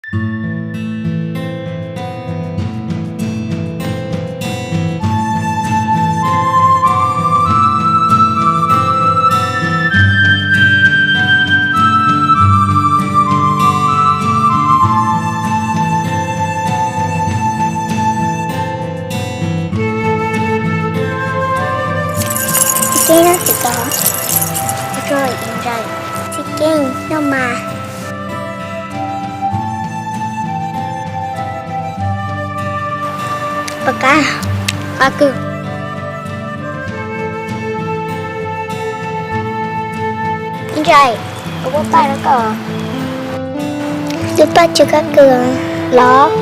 Txiv Keeb noj txiv tau, ua tsaug Ntsaim. Txiv Keeb noj mas. Pom qab, qab kawg. Ntsaim, kuv muab paj rau koj. Tus paj tsw qab kawg los.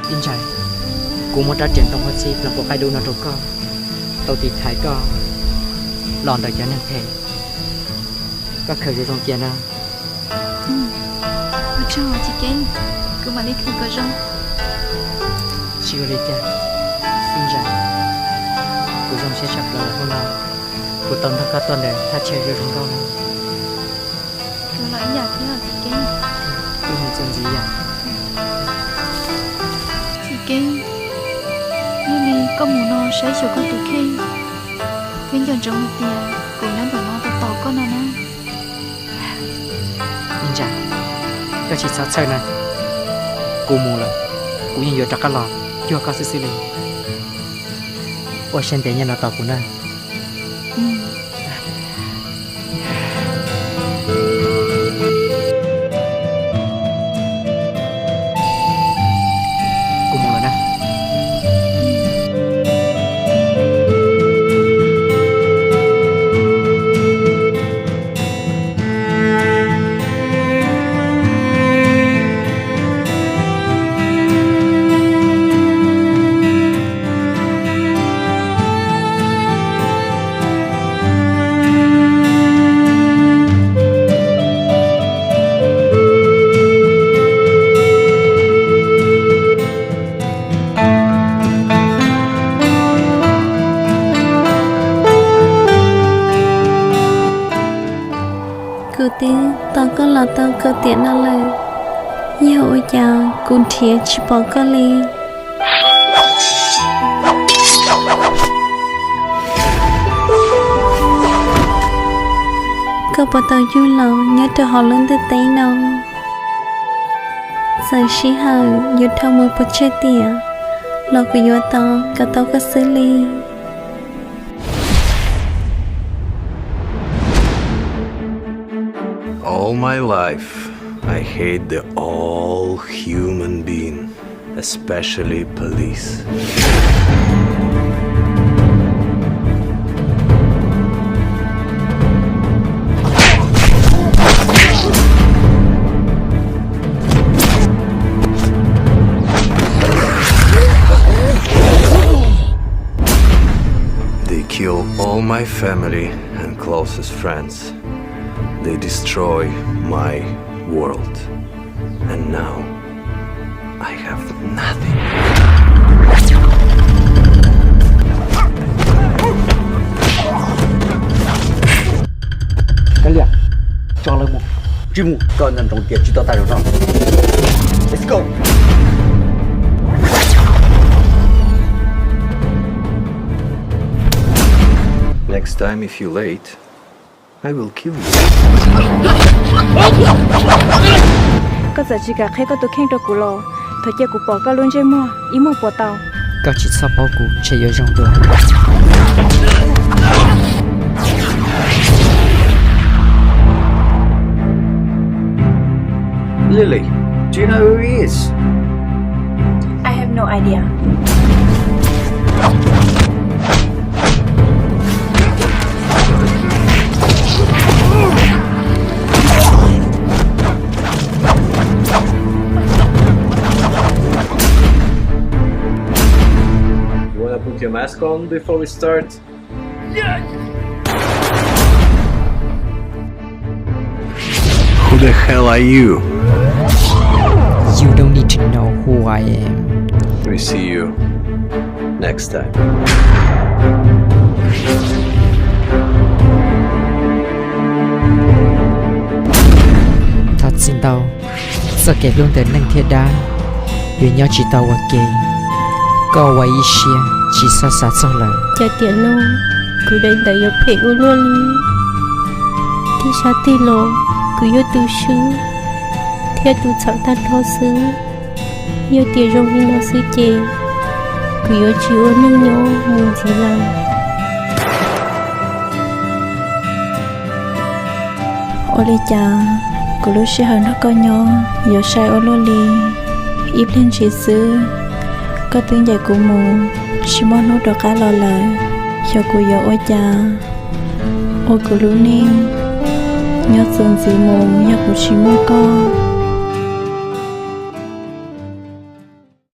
Ib Ntsaim, kuv muab rab riam ntoo huab txib ploov kuv qaib dub no rau koj, tau tiv thaiv koj los ntawm cov neeg phem. Koj khaws zoo zoo cia na. Ua tsaug Txiv Keeb, kuv mam li khaws kom zoo. Tsis ua li cas, Ib Ntsaim, kuv zoo siab tshaj plaws hnub no kuv tau nrog koj tuaj ntawm thaj chaw zoo zoo nkauj no. Kuv los ib yam thiab Txiv Keeb. Wb mus txuas ntxiv yom. Txiv Keeb, yog li koj mus no saib xyuas koj tus kheej, thiab nco ntsoov hais tias kuv nyob ntawm no tos tos koj no na. Ib Ntsaim, koj tsis txhob txhawj na. Kuv mus lawm, kuv yeej yuav rov qab los cuag koj xwb xwb li. Ua siab ntev nyob no tos kuv na. Kuv mus lawm na. Kuv twb tos koj los tau kaum tiam no lawm, yog ua cas kuv nrhiav tsis pom koj li? Koj puas tau yug los nyob rau hauv lub ntiaj teb no? Txawm sij hawm yuav dhau mus puas tsawg tiam los kuv yuav tos kom tau koj xwb li. All my life, I hate the all human being, especially police. They kill all my family and closest friends. They destroy my world. And now I have nothing. Kav liam, tso lawv mus. Tsis mus, koj nco ntsoov tias tsis tau tag zaum no. Let's go. Next time if you late, I will kill you. Koj txawm tsis kam qhia koj tus kheej rau kuv los thov cia kuv pom koj lub ntsej muag ib muag puas tau? Koj tsis txhob paub kuv ntshe yuav zoo dua. Lily, do you know who he is? I have no idea. You wanna put your mask on before we start? Who the hell are you? You don't need to know who I am. We see you next time. Thov txim ntau, txoj kev hlub ntawm neeg thiab dab yuav nyob tsis tau ua ke. Koj ua ib siab tsis txhob xav txog lawm. Cas tiam no kuv daim ntawv yuav phem ua luaj li. Tib sab twg los kuv yog tus swb thiab tus txhaum tag nrho xwb. Yog tias zoo li no xwb ces kuv yuav tsis ua neej nyob mus ntxiv lawm. Ua li cas kuv lub sij hawm nrog koj nyob yuav sai ua luaj li? Ib pliag ntshis xwb koj twb ncaim kuv mus tsis muaj hnub rov qab los lawm. Xyov kuv yuav ua cas ua kuv lub neej nyob txuas ntxiv mus yog kuv tsis muaj koj.